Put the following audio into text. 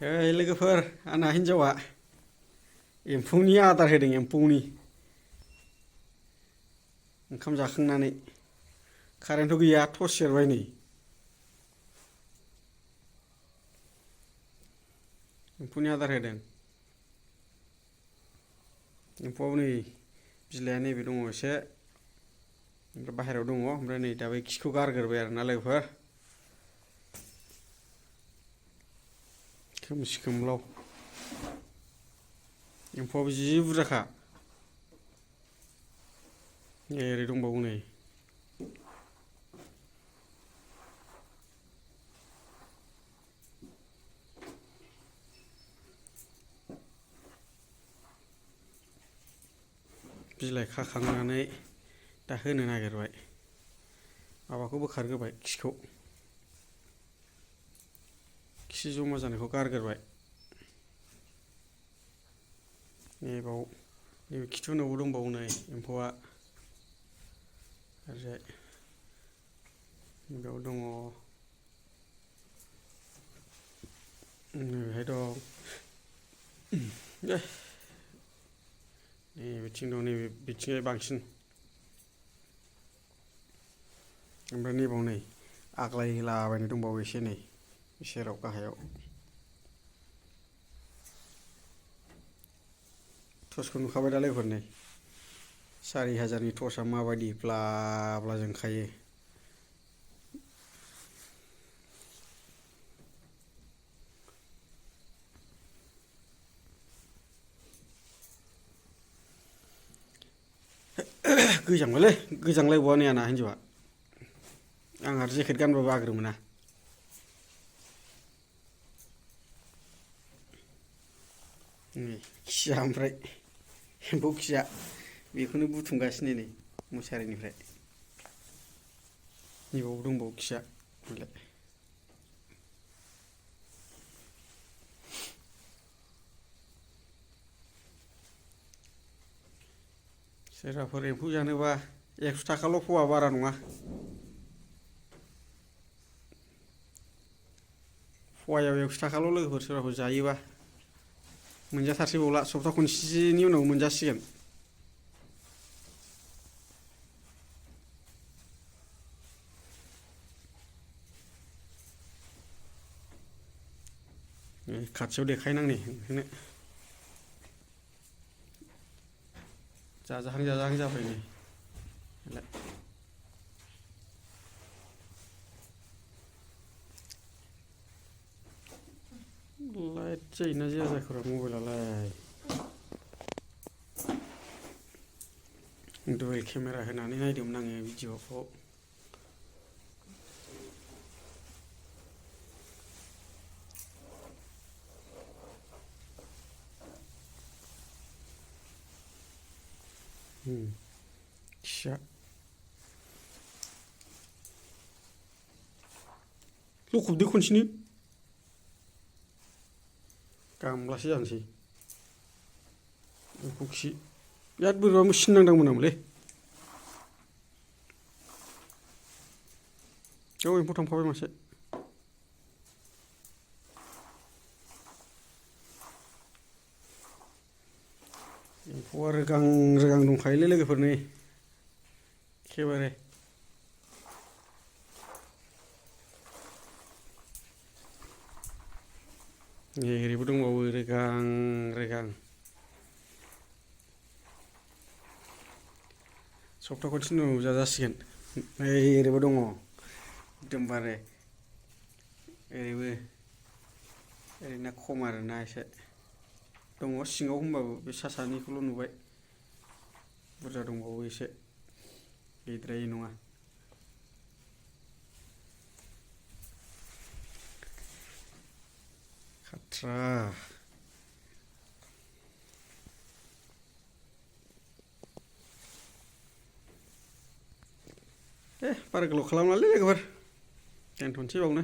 ओइ लोगोफोर आंना हिन्जावा एम्फौनि आदार होदों एम्फौनि ओंखाम जाखांनानै कारेन्टथ' गैया टर्च सेरबाय नै एम्फौनि आदार होदों एम्फौआबो नै बिलाइया नैबे दङ एसे ओमफ्राय बाहेरायाव दङ ओमफ्राय नै दा बे खिखौ गारग्रोबाय आरोना लोगोफोर खोमसि खोमलाव एम्फौआबो जि बुरजाखा ओरै दंबावो नै बिलाइ खाखांनानै दा होनो नागिरबाय माबाखौ बोखारग्रोबाय खिखौ खि जमा जानायखौ गारग्रोबाय नैबे खिथुनावबो दंबावो नै एम्फौआ ओरैजाय बेयाव दङ नैबेहाय दं नैबेथिं दं नैबे बिथिंजाय बांसिन ओमफ्राय नैबाव नै आग्लायलाबायनाय दंबावो एसे नै सेराव गाहायाव टर्चखौ नुखाबाय दा लोगोफोर नै 4000नि टर्चआ माबायदि ब्ला ब्ला जोंखायो गोजांलायबावा नै आंना हिन्जावा आं आरो जेकेट गानबाबो आग्रो मोना खिया ओमफ्राय एम्फौ खिया बेखौनो बुथुमगासिनो नै मुसारिनिफ्राय नैबाव दंबावो खिया सोरबाफोर एम्फौ जानोबा 100 थाखाल' फवा बारा नङा फवायाव 100 थाखाल' लोगोफोर सोरबाफोर जायोबा मोनजाथारसैबावला सप्ता खनसेनि उनाव मोनजासिगोन खाथियाव देखायनांनि ओंखायनो जाजाहां जाबाय नै लाइट जायोना जाया जाखोरा मबाइलालाय दुवेल केमेरा होनानै नायदोंमोन आङो भिडिअखौ खिया लखबदो खनसेनो गामलासो जानोसै एम्फौ खि बिराद बोरैबा सिन नांदांमोन नामोनलै औ एम्फौ थांफाबाय मासे एम्फौआ रोगां दंखायोलै लोगोफोर नै एखेबारे ओरैबो दंबावो रोगां सप्ता खनसेनि उनाव जाजासिगोन ओरैबो दङ एकदमबारे ओरैना खम आरोना एसे दङ सिङाव होमबाबो बे सानिखौल' नुबाय बुरजा दंबावो एसे गैद्रायै नङा खाथ्रा बारा गोलाव खालामलालै लोगोफोर दोनथ'नोसै बावनो